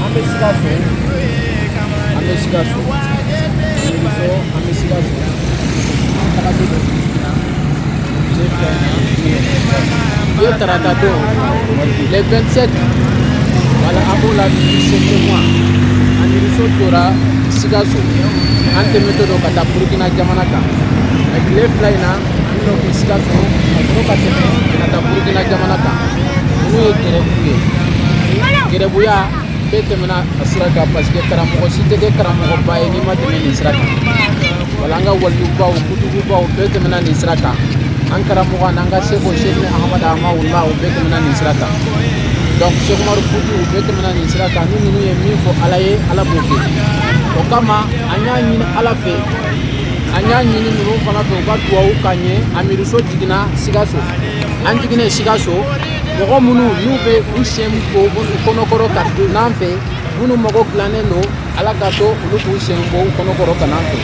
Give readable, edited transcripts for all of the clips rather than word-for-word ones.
An bɛ Sikaso, an bɛ Sikaso, Amidu So, an bɛ Sikaso. An tagatɔ don Burukina tile 2 in na. Bi ye tarata don, le 27, wala an b'o la 7e mois. Amidu So tora Sikaso, an tɛmɛtɔ don ka taa Burukina jamana kan. Mais tile 2 in na, an bɛna kɛ Sikaso ka sɔrɔ ka tɛmɛ ka taa Burukina jamana kan. Ninnu ye gɛrɛbu ye. Gɛrɛbuya bɛɛ tɛmɛna a sira kan, parce que karamɔgɔ si tɛ kɛ karamɔgɔba ye n'i ma tɛmɛ nin sira kan. Wala an ka waliyubaw, kutububaw bɛɛ tɛmɛna nin sira kan. An karamɔgɔ n'an ka seko Seyidina Ahamadu Amawula, o bɛɛ tɛmɛna nin sira kan. Donc Cheikh Umaru Futi, o bɛɛ tɛmɛna nin sira kan. Ni ninnu ye min fɔ Ala ye, Ala b'o kɛ. O kama an y'a ɲini Ala fɛ, an y'a ɲini ninnu fana fɛ, u ka duwawu k'an ye. Amidu So jiginna Sikaso, an jiginnen Sikaso, mɔgɔ minnu n'u bɛ u sen bɔ u kɔnɔkɔrɔ ka n'an fɛ, minnu mago dilannen don, Ala ka to olu k'u sen bɔ u kɔnɔkɔrɔ ka n'an fɛ.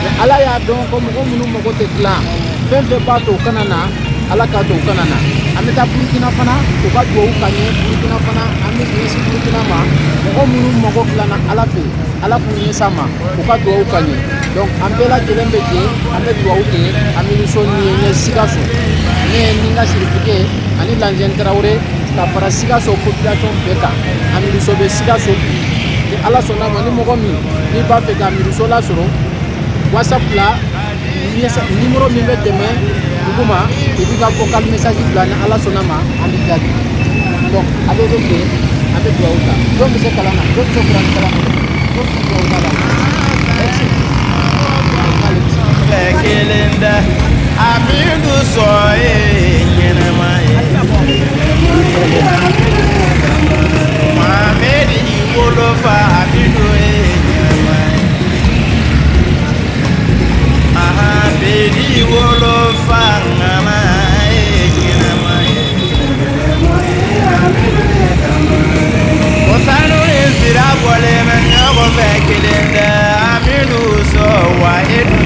Mais Ala y'a dɔn ko mɔgɔ minnu mago tɛ dilan, fɛn fɛn b'a to u kana na, Ala k'a to u kana na. An bɛ taa Burukina fana, u ka duwawu k'an ye. Burukina fana, an bɛ ɲɛsin Burukina ma. Mɔgɔ minnu mago dilanna Ala fɛ, Ala k'u ɲɛsin a ma, u ka duwawu k'an ye. Donc an bɛɛ lajɛlen bɛ jɛ, an bɛ duwawu kɛ. Amidu So nin ye ɲɛ Sikaso, ne ye ni n ka sirifike ani Lanjɛn Tarawele ka fara Sikaso population bɛɛ kan. Amidu So bɛ Sikaso bi. Ni Ala sɔnna ma, ni mɔgɔ min n'i b'a fɛ ka Amidu So lasɔrɔ WhatsApp la, numéro min bɛ tɛmɛ duguma, i b'i ka vocal message bila. Ni Ala sɔnna ma, an b'i jaabi. Donc a bɛɛ bɛ jɛ, an bɛ duwawu ta. Jɔn bɛ se kalan na? Jɔn bɛ se kuranɛ kalan na? Jɔn bɛ se duwawu ta la? Merci. Kelen tɛ Amidu So ye ɲɛnɛma ye. Mohamɛdi wolofa Amidu ye ɲɛnɛma ye. Ahan Bedi wolofa ŋana ye ɲɛnɛma ye. Ko sanu ni sira bɔlen bɛ ɲɔgɔn fɛ, kelen tɛ Amidu So wa e dun.